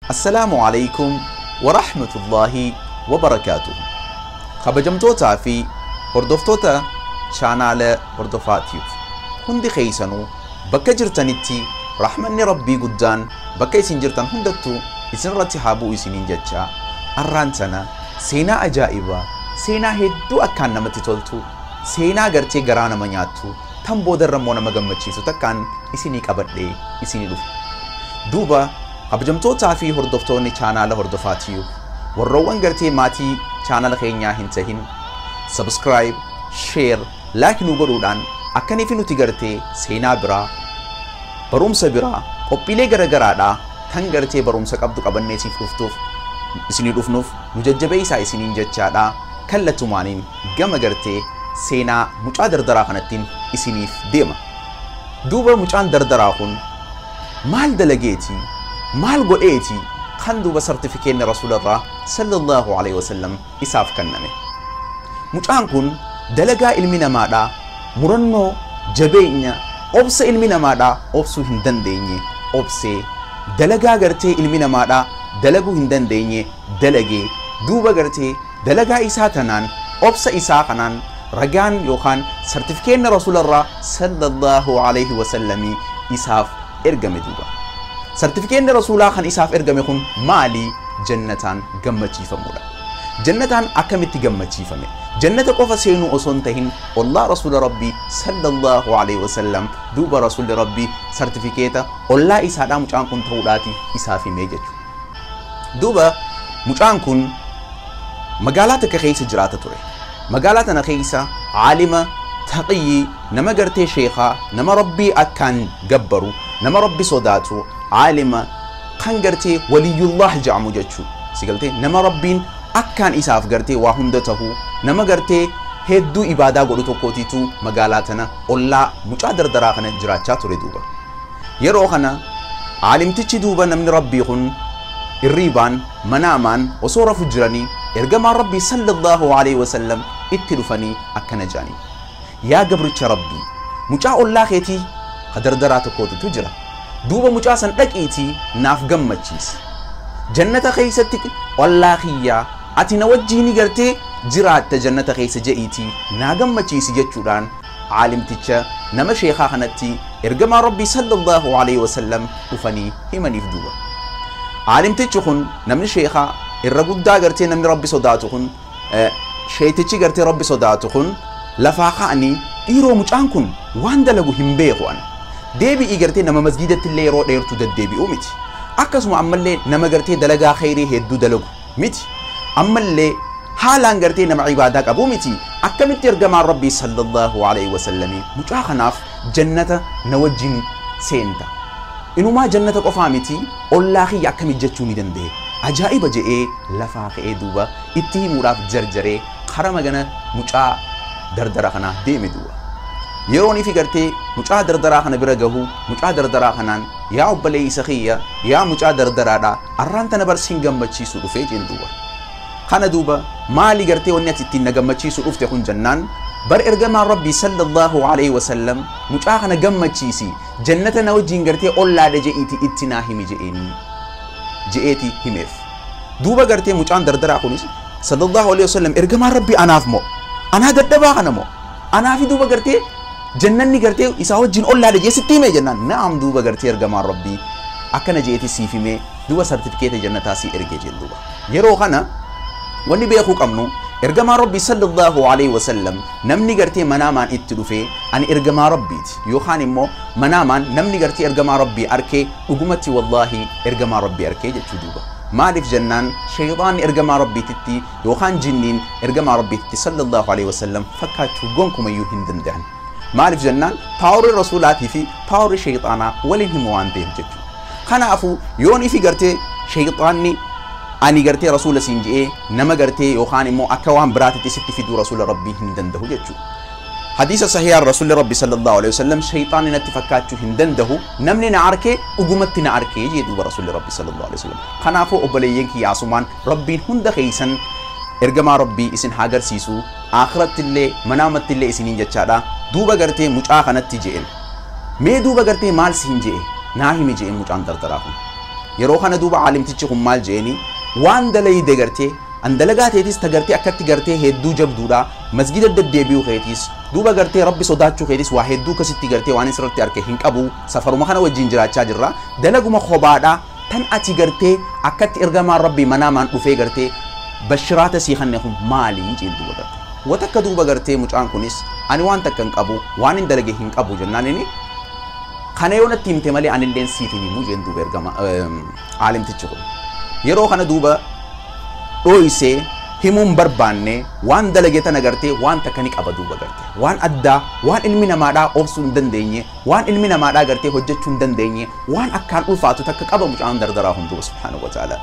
Assalaamu alaikum wa rahmatullahi wa barakaatuh. Kabajamtootaa fi hordoftoota chaanaala hordofaatiif hundi keessanuu bakka jirtanitti rahmanni rabbii guddaan bakka isin jirtan hundattuu isinirratti haa bu'u isiniin jecha arraan tana seenaa ajaa'ibaa, seenaa hedduu akkaan namatti toltu, seenaa gartee garaa nama nyaattu, tan boodarra immoo nama gammachiisu takkaan isinii qabadhee isinii dhufe. Duuba kabajamtootaa fi hordoftoonni chaanaala hordofaatiif warroowwan gartee maatii chaanaala keenyaa hin tahin subscribe, share, like nu godhuudhaan akkaniif nuti gartee seenaa biraa, barumsa biraa, qophiilee garagaraadhaa tan gartee barumsa qabdu qabannee siif dhuftuuf isinii dhufnuuf nu jajjabeessaa isiniin jechaadhaa. Kallatumaaniin gama gartee seenaa mucaa dardaraa kanattiin isiniif deema. Duuba mucaan dardaraa kun maal dalageeti, maal godheeti kan duuba sartifikeetni rasuularraa sallallahu alaihi wasallam isaaf kenname? Mucaan kun dalagaa ilmi namaadhaa, murannoo, jabeenya, obsa ilmi namaadhaa obsuu hin dandeenye obsee, dalagaa gartee ilmi namaadhaa dalaguu hin dandeenye dalagee, duuba gartee dalagaa isaa tanaan, obsa isaa kanaan ragaan yookaan sartifikeetni rasuularraa sallallahu alaihi wasallamii isaaf ergame. Duuba sartifikeetni rasuulaa kan isaaf ergame kun maali? Jannataan gammachiifamuudha. Jannataan akkamitti gammachiifame? Jannata qofa seenuu osoo hin tahin ollaa rasuula rabbii sallallahu alaihi wasallam, duuba rasuulli rabbii sartifikeeta ollaa isaadhaa mucaan kun ta'uudhaati isaaf himee jechuudha. Duuba mucaan kun magaalaa takka keessa jiraata ture. Magaalaa tana keessa aalima taqiyyi, nama gartee sheekaa, nama rabbii akkaan gabbaru, nama rabbi sodaatu, aalima kan gartee waliyyullah jedhamu jechuudha. Si galtee nama rabbiin akkaan isaaf gartee waa hunda tahu, nama gartee hedduu ibaadaa godhu tokkootiitu magaalaa tana ollaa mucaa dardaraa kana jiraachaa ture. Duuba yeroo kana aalimtichi, duuba namni rabbii kun irriibaan manaamaan osoo rafu jiranii ergamaan rabbii sallallahu alaihi wasallam itti dhufanii akkana jedhanii: yaa gabricha rabbii, mucaa ollaa keetii ka dardaraa tokkootitu jira, duuba mucaa san dhaqiitii naaf gammachiisi, jannata keessatti ollaa kiyyaa ati na wajjiini gartee jiraatta jannata keessa je'iitii naa gammachiisi jechuudhaan aalimticha nama sheekaa kanatti ergamaan rabbii sallallahu alaihi wasallam dhufanii himaniif. Duuba aalimtichi kun, namni sheekaa irra guddaa gartee namni rabbi sodaatu kun, sheetichi gartee rabbi sodaatu kun lafaa ka'anii, dhiiroo mucaan kun waan dalagu hin beeku, an deebi'ii gartee nama masgiidatti illee yeroo dheertuu deddeebi'uu miti, akkasuma ammallee nama gartee dalagaa khayrii hedduu dalagu miti, ammallee haalaan gartee nama ibaadaa qabu miti, akkamitti ergamaan rabbii sallallahu alaihi wasallamii mucaa kanaaf jannata na wajjin seenta, inumaa jannata qofaa miti ollaa kiyya akkamitti jechuu ni danda'e? Ajaa'iba je'ee lafaa ka'ee duuba itti himuudhaaf jarjaree kara magana mucaa dardara kanaa deeme. Duuba yeroon ifi gartee mucaa dardaraa kana bira gahu, mucaa dardaraa kanaan, yaa obboleessa kiyya, yaa mucaa dardaraadha, arraan tana barsiin gammachiisuu dhufee jeen. Duuba kana duuba maali gartee wanni ati ittiin na gammachiisuu dhufte kun jennaan, bar ergamaan rabbii sallallahu alaihi wasallam mucaa kana gammachiisi, jannata na wajjiin gartee ollaadha je'iiti itti naa himi je'eenii je'eeti himeef. Duuba gartee mucaan dardaraa kunis sallallahu alaihi wasallam ergamaan rabbii anaaf moo, anaa dadhabaa kana moo anaafi duuba gartee jannanni gartee isaa wajjin ollaadha jee sitti hime jennaan, naam, duuba gartee ergamaan rabbii akkana je'eeti siif himee, duuba sartifikeeta jannataa si ergee jeen. Duuba yeroo kana wanni beekuu qabnu, ergamaan rabbii sallallahu alaihi wasallam namni gartee manaamaan itti dhufee ani ergamaa rabbiiti yookaan immoo manaamaan namni gartee ergamaa rabbii arkee dhugumatti wallaahi ergamaa rabbii arkee jechuu. Duuba maaliif jennaan, shayxaanni ergamaa rabbiititti yookaan jinniin ergamaa rabbiititti sallallahu alaihi wasallam fakkaachuu gonkumayyuu hin danda'an. Maaliif jennaan, paawarri rasuulaatii fi paawarri shayxaanaa waliin himu waan ta'eef jechuudha. Kanaafuu yoon ifi gartee shayxaanni ani gartee rasuula siin je'ee nama gartee yookaan immoo akka waan biraatitti sitti fiduu rasuula rabbii hin danda'u jechuudha. Hadiisa sahihaan rasuulli rabbi sallallahu alaihi wasallam shayxaanni natti fakkaachuu hin danda'u, namni na arkee dhugumatti na arkee jee duuba rasuulli rabbi sallallahu alaihi wasallam. Kanaafuu obboleeyyan kiyya, asumaan rabbiin hunda keessan ergamaa rabbii isin haa agarsiisu akhiratti illee manaamatti illee isiniin jechaadha. Duuba gartee mucaa kanatti je'en, mee duuba gartee maal siin je'e naa himi je'en mucaan dardaraa kun. Yeroo kana duuba caalimtichi kun maal jeeni waan dalayde gartee an dalagaa teetis tagartee akkatti gartee hedduu jabduudha masgida deddeebi'uu keetis duuba gartee rabbi sodaachuu keetis waa hedduu akkasitti gartee waan isirratti arge hin qabu safaruma kana wajjin jiraachaa jirra dalaguma kophaadha tan ati gartee akkatti ergamaan rabbi manaamaan dhufee gartee bashiraata sii kanne kun maali jeen duuba gartee watakka duuba gartee mucaan kunis ani waan takka hin qabu waan hin dalage hin qabu jennaan inni kana yoo natti himte malee anilleen siif hin himu jeen duuba ergama caalimtichi kun yeroo kana duuba dho'isee himuun barbaanne waan dalage tana gartee waan takka ni qaba duuba gartee waan addaa waan ilmi namaadhaa obsuu hin dandeenye waan ilmi namaadhaa gartee hojjechuu hin dandeenye waan akkaan ulfaatu takka qaba mucaan dardaraa hunduba subhaanahu wa ta'ala.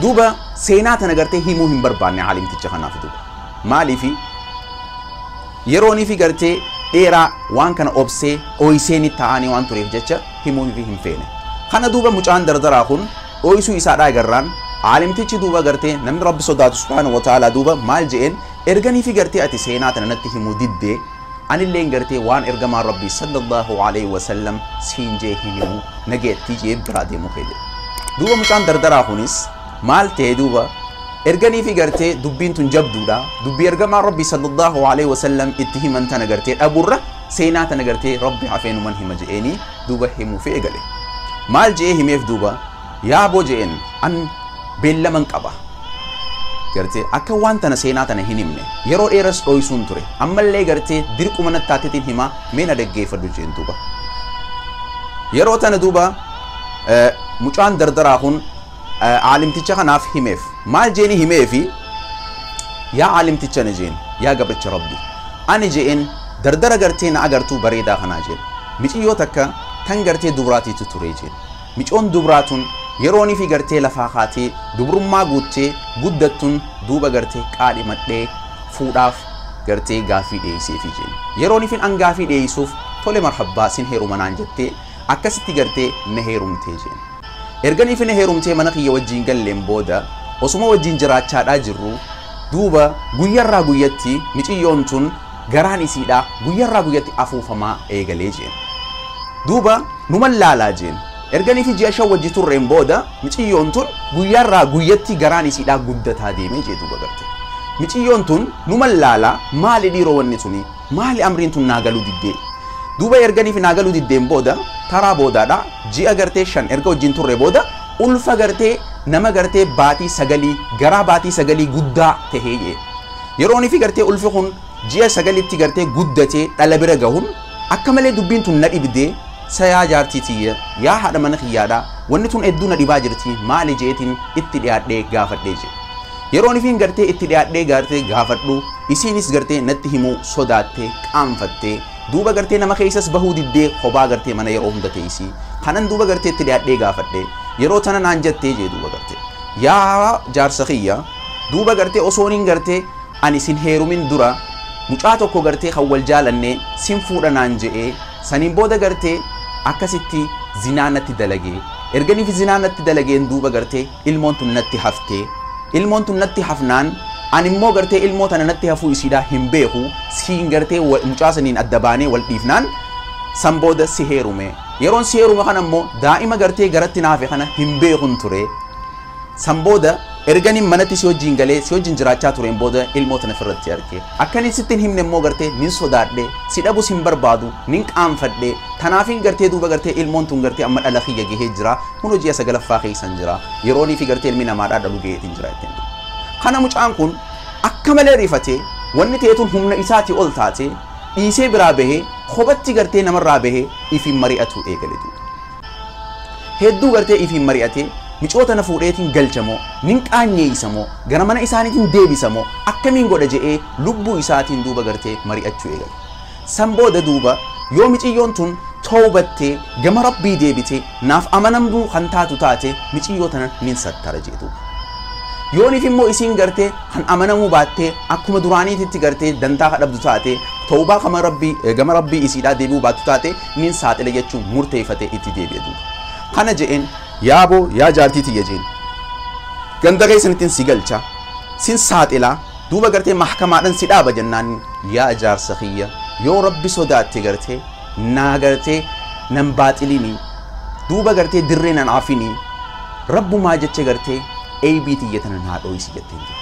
Duuba seenaa tana gartee himuu hin barbaanne caalimticha kanaaf duuba maaliifi yeroonii fi gartee dheeraa waan kana obsee dho'isee ni ta'anii waan tureef jecha himuun fi hin feene. Kana duuba mucaan dardaraa kun dho'isuu isaadhaa agarraan caalimtichi duuba gartee namni rabbi sodaatu subhaanahu wa ta'ala duuba maal je'een erganii fi gartee ati seenaa tana natti himuu diddee anilleen gartee waan ergamaan rabbii sallallahu alaihi wasallam siin jee hin himu nageettii jee biraa deemuu kee jedhe. Duuba mucaan dardaraa kunis maal ta'e duuba erganii fi gartee dubbiin tun jabduudha dubbii ergamaan rabbii sallallahu alaihi wasallam itti himan tana gartee dhabuurra seenaa tana gartee rabbi hafeenuman hima je'eenii duuba himuu fi eegale. Maal je'ee himeef duuba yaaboo je'een an beellaman qaba gartee akka waan tana seenaa tana hin himne yeroo dheeras dho'isuun ture ammallee gartee dirquma nattaateetiin himaa mee na dhaggeeffadhu jeen duuba. Yeroo tana duuba mucaan dardaraa kun caalimticha kanaaf himeef maal jeeni himeefi yaa caalimticha na jeen yaa gabricha rabbi ani je'een dardara gartee na agartuu bareedaa kanaa jeen miciyyoo takka tan gartee dubraatiitu ture jeen micoon dubraatun yeroonii fi gartee lafaa kaatee dubrummaa guuttee guddattuun duuba gartee qaadhimadhee fuudhaaf gartee gaafii dhiyeesseefi jeen yeroonii fi an gaafii dhiyeessuuf tole marhabbaa sin heeruma naan jettee akkasitti gartee na heerumtee jeen. Erganii fi na heerumtee mana kiyya wajjin galleen booda osuma wajjin jiraachaadhaa jirru duuba guyyarraa guyyatti miciyyoon tun garaan isiidhaa guyyarraa guyyatti afuufamaa eegalee jeen. Duuba numan laalaa jeen. Erganii fi ji'a 5 wajji turreen booda miciyyoon tun guyyarraa guyyatti garaan isiidhaa guddataa deemee jee duuba garte. Miciyyoon tun numan laalaa maali dhiiroo wanni tuni maali amriin tun naagaluu diddee. Duuba erganii fi naagaluu diddeen booda taraa boodaadha ji'a gartee 5 erga wajjin turre booda ulfa gartee nama gartee baatii 9 garaa baatii 9 guddaa tahee jee. Yeroonii fi gartee ulfi kun ji'a 9tti gartee guddatee dhala bira gahuun akka malee dubbiin tun na dhibdee sayaa jaartii tiyya yaa haadha mana kiyyaadha wanni tun hedduu na dhibaa jirti maali jeetiin itti dhiyaadhee gaafadhee jee. Yeroon ifiin gartee itti dhiyaadhee gartee gaafadhu isiinis gartee natti himuu sodaattee qaanfattee duuba gartee nama keessas bahuu diddee kophaa gartee mana yeroo hunda teessii kanan duuba gartee itti dhiyaadhee gaafadhee yeroo tana naan jettee jee duuba gartee yaa jaarsa kiyya duuba gartee osoon hin gartee ani sin heerumin dura mucaa tokko gartee kan wal jaalannee sin fuudha naan je'ee saniin booda gartee akkasitti zinaa natti dalagee erganii fi zinaa natti dalageen duuba gartee ilmoon tun natti haftee ilmoon tun natti hafnaan ani immoo gartee ilmoo tana natti hafuu isiidhaa hin beeku siin gartee mucaa saniin adda baanee wal dhiifnaan san booda si heerume yeroon si heerume kana immoo daa'ima gartee garatti naafe kana hin beekun ture san booda erganiin manatti si wajjin galee si wajjin jiraachaa tureen booda ilmoo tana ofirratti arge akkaniin sitti hin himne immoo gartee nin sodaadhe si dhabus hin barbaadu nin qaanfadhe tanaafin gartee duuba gartee ilmoon tun gartee amma dhala kiyya gahee jira kun hojii 9ffaa keessan jira yeroonii fi gartee ilmi namaadhaa dhalu gaheetiin jira ittiin. Kana mucaan kun akka malee rifatee wanni ta'eetun humna isaatii ol taate dhiisee biraa bahee kophatti gartee namarraa bahee ifiin mari'atu eegale duuba. Hedduu gartee ifiin mari'atee micoota na fuudheetiin galchamoo nin qaanyeeysamoo gara mana isaaniitiin deebisamoo akkamiin godha je'ee lubbuu isaatiin duuba gartee mari'achuu eegale. San booda duuba yoo miciyyoon tun toobattee gama rabbii deebitee naaf amanamtuu kan taatu taate miciyyoo tana nin sattara jee duuba. Yooniif immoo isiin gartee kan amanamuu baattee akkuma duraaniititti gartee dantaa kadhabdu taate toobaa gama rabbii isiidhaa deebi'uu baattu taate nin saaxila jechuun murteeffatee itti deebi'e duuba. Kana je'een yaaboo yaa jaartii tiyya jeen ganda keessanittiin si galcha sin saaxilaa duuba gartee mahkamaadhaan si dhaaba jennaan yaa jaarsa kiyya yoo rabbi sodaatte gartee naa gartee nan baaxilinii Duuba gartee dirree nan afinii rabbumaa jecha gartee aybii tiyya tana naa dhoysi jetteen duuba.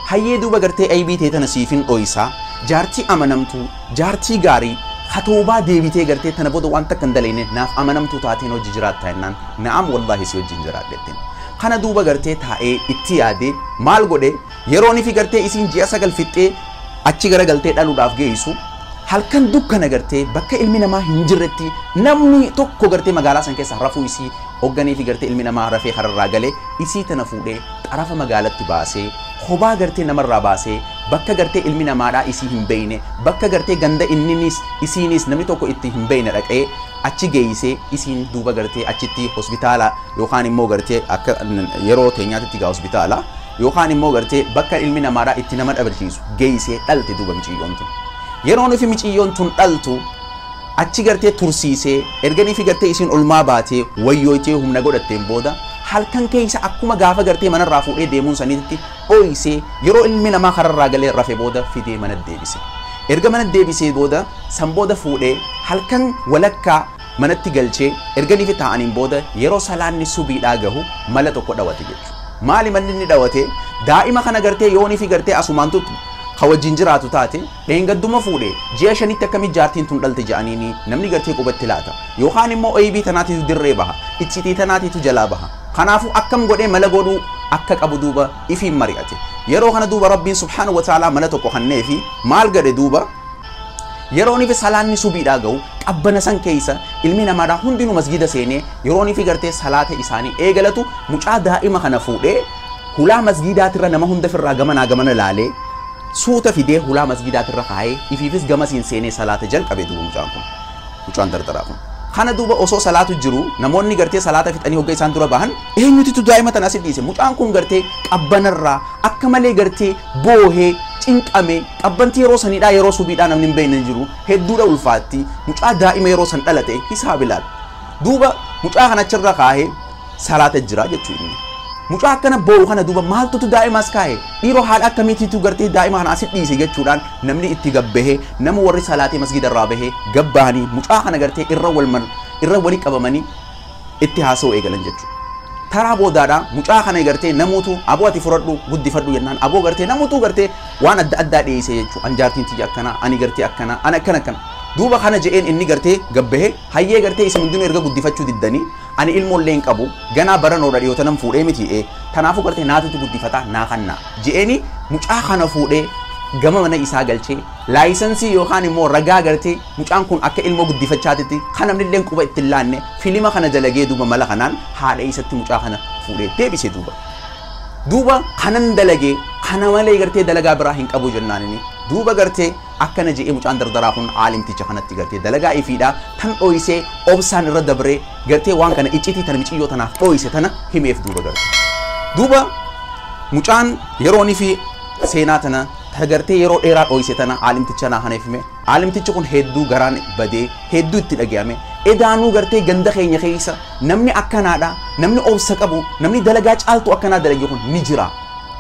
Hayyee duuba gartee aybii tee tana siifin dhoysaa jaartii amanamtuu jaartii gaarii hatoobaa deebitee gartee tana booda waan takka hin dalayne naaf amanamtuu taateen hojii jiraattaa jennaan na'am wallaahi si wajjin jiraadha jetteen. Kana duuba gartee taa'ee itti yaadee maal godhe yeroon ifi gartee isiin ji'a 9 fixxee achi garagaltee dhaluudhaaf geessu halkan dukkana gartee bakka ilmi namaa hin jirretti namni tokko gartee magaalaa san keessa rafuu isii hogganii fi gartee ilmi namaa rafee hararraa galee isii tana fuudhee xarafa magaalatti baasee kophaa gartee namarraa baasee bakka gartee ilmi namaadhaa isii hin beeyne bakka gartee ganda inninis isiinis namni tokko itti hin beeyne dhaqee achi geessee isiin duuba gartee achitti hospitaala yookaan immoo gartee akka yeroo teenyaatitti gaa hospitaala yookaan immoo gartee bakka ilmi namaadhaa itti nama dhabarsiisu geessee dhalte duuba miciyyoon tun. Yeroo nufi miciyyoon tun dhaltu achi gartee tursiisee erganii fi gartee isiin olmaa baatee wayyooytee humna godhatteen booda halkan keessa akkuma gaafa gartee manarraa fuudhee deemuun saniitti dhoysee yeroo ilmi namaa kararraa galee rafe booda fidee mana deebise. Erga mana deebisee booda san booda fuudhee halkan walakkaa manatti galchee erganii fi taa'aniin booda yeroo salaanni subiidhaa gahu mala tokko dhawate jechuudha. Maali manni inni dhawate daa'ima kana gartee yoonii fi gartee asumaan tuttu ka wajjin jiraatu taate dheengadduma fuudhee ji'a 5tti akkamii jaartiin tun dhalte ja'aniini namni gartee qubatti laata yookaan immoo aybii tanaatitu dirree baha iccitii tanaatitu jalaa baha. Kanaafuu akkam godhee mala godhuu akka qabu duuba ifiin mari'ate. Yeroo kana duuba Rabbiin subhaanahu wa ta'aalaa mala tokko kennee fi maal godhe duuba yeroo inni salaanni subiidhaa gahu qabbana san keessa ilmi namaadhaa hundinuu masgida seenee yeroo inni gartee salaata isaanii eegalatu mucaa daa'ima kana fuudhee hulaa masgidaatirra nama hunda firraa gamanaa gamana laalee suuta fidee hulaa masgidaatirra kaayee ifiifis gamasiin seenee salaata jalqabe duuba mucaan kun mucaan dardaraa kun. Kana duuba osoo salaatu jiru namoonni gartee salaata fixanii hogga isaan dura bahan eenyutitu daa'ima tana asi dhiise mucaan kun gartee qabbanarraa akka malee gartee boohee cinqame qabbantii yeroo saniidhaa yeroo subiidhaa namni hin beekne jiru hedduudha ulfaatti mucaa daa'ima yeroo san dhalate hisaab ilaal. Duuba mucaa kana achirra kaahee salaata jira jechuu inni. Mucaa akkana boo'u kana duuba maaltutu daa'imaas kaa'e dhiiroo haadha akkamiitiitu gartee daa'ima kana asi dhiise jechuudhaan namni itti gabbahee nama warri salaatee masgida irraa bahee gabbahanii mucaa kana gartee irra walii qabamanii itti haasa'uu eegalan jechuudha. Taraa boodaadhaa mucaa kana gartee namoota aboo ati fudhadhu guddifadhu jennaan aboo gartee namoota gartee waan adda addaa dhiyeesse jechuudha. An jaartiin tiyya akkana ani gartee akkana ani akkana akkana. Duuba kana je'een inni gartee gabbahee hayyee gartee isin hundinuu erga guddifachuu diddanii ani ilmoollee hin qabu ganaa baranoodha dhiyoota nam fuudhee miti kanaafuu gartee naatutu guddifataa naa kannaa je'eeni mucaa kana fuudhee gama mana isaa galchee laayisansii yookaan immoo ragaa gartee mucaan kun akka ilmoo guddifachaatitti kan namni illee quba itti hin laanne filima kana dalagee duuba mala kanaan haadha isatti mucaa kana fuudhee deebise duuba. Duuba kanan dalagee kana malee gartee dalagaa biraa hin qabu jennaanini duuba gartee akkana je'ee mucaan dardaraa kun aalimticha kanatti gartee dalagaa ifiidhaa tan dhoysee obsaan irra dabree gartee waan kana iccitii tana miciyyoo tanaaf dhoyse tana himeef duuba gartee. Duuba mucaan yeroonii fi seenaa tana gartee yeroo dheeraa dhoyse tana aalimticha naa kaneef hime aalimtichi kun hedduu garaan badee hedduu itti dhagayame edaanuu gartee ganda keenya keessa namni akkanaadha namni obsa qabu namni dalagaa caaltu akkanaa dalage kun ni jira.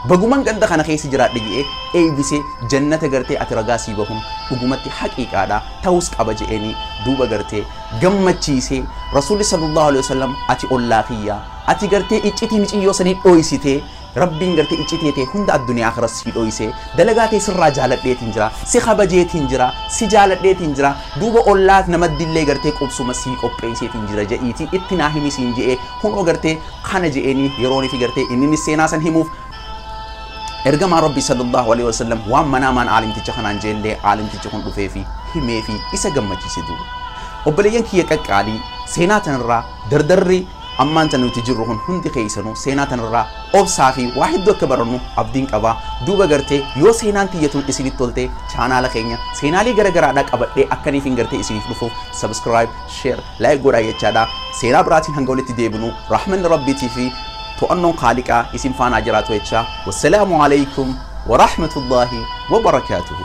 Baguman ganda kana keessa jiraadhe je'ee eeybisee jannata gartee ati ragaa sii bahuun dhugumatti haqiiqaadha ta'us qaba je'eenii duuba gartee gammachiisee rasuulli sallallahu alaihi wasallam ati ollaa kiyyaa ati gartee iccitii miciyyoo sanii dhoysitee Rabbiin gartee iccitii ta'e hunda addunyaa akhiras si dhoysee dalagaa ta'e sirraa jaaladheetiin jira si kabajeetiin jira si jaaladheetiin jira duuba ollaa namaddillee gartee qubsuma si qopheesseetiin jira je'iitii itti naa himisiin je'ee hunoo gartee kana je'eenii yeroonii fi gartee inni seenaa san himuuf ergamaan Rabbii sallallahu alaihi wasallam waan manaamaan aalimticha kanaan jeellee aalimtichi kun dhufee fi himee fi isa gammachiise duuba. Obboleeyyan kiyya qaqqaalii seenaa tanarraa dardarri ammaan tan nuti jirru kun hundi keessanuu seenaa tanarraa obsaa fi waa hedduu akka barannu abdiin qabaa duuba gartee yoo seenaan tiyya tun isinitti tolte chaanaala keenya seenaalee garagaraadhaa qabadhee akkaniif hin gartee isiniif dhufuuf subscribe share like godhaa jechaadha. Seenaa biraatiin hanga walitti deebinu rahmanni Rabbiitii fi to'annoon Khaaliqaa isin faanaa jiraatu jechaa. Wassalaamu alaikum wa rahmatullahi wa barakaatuhu.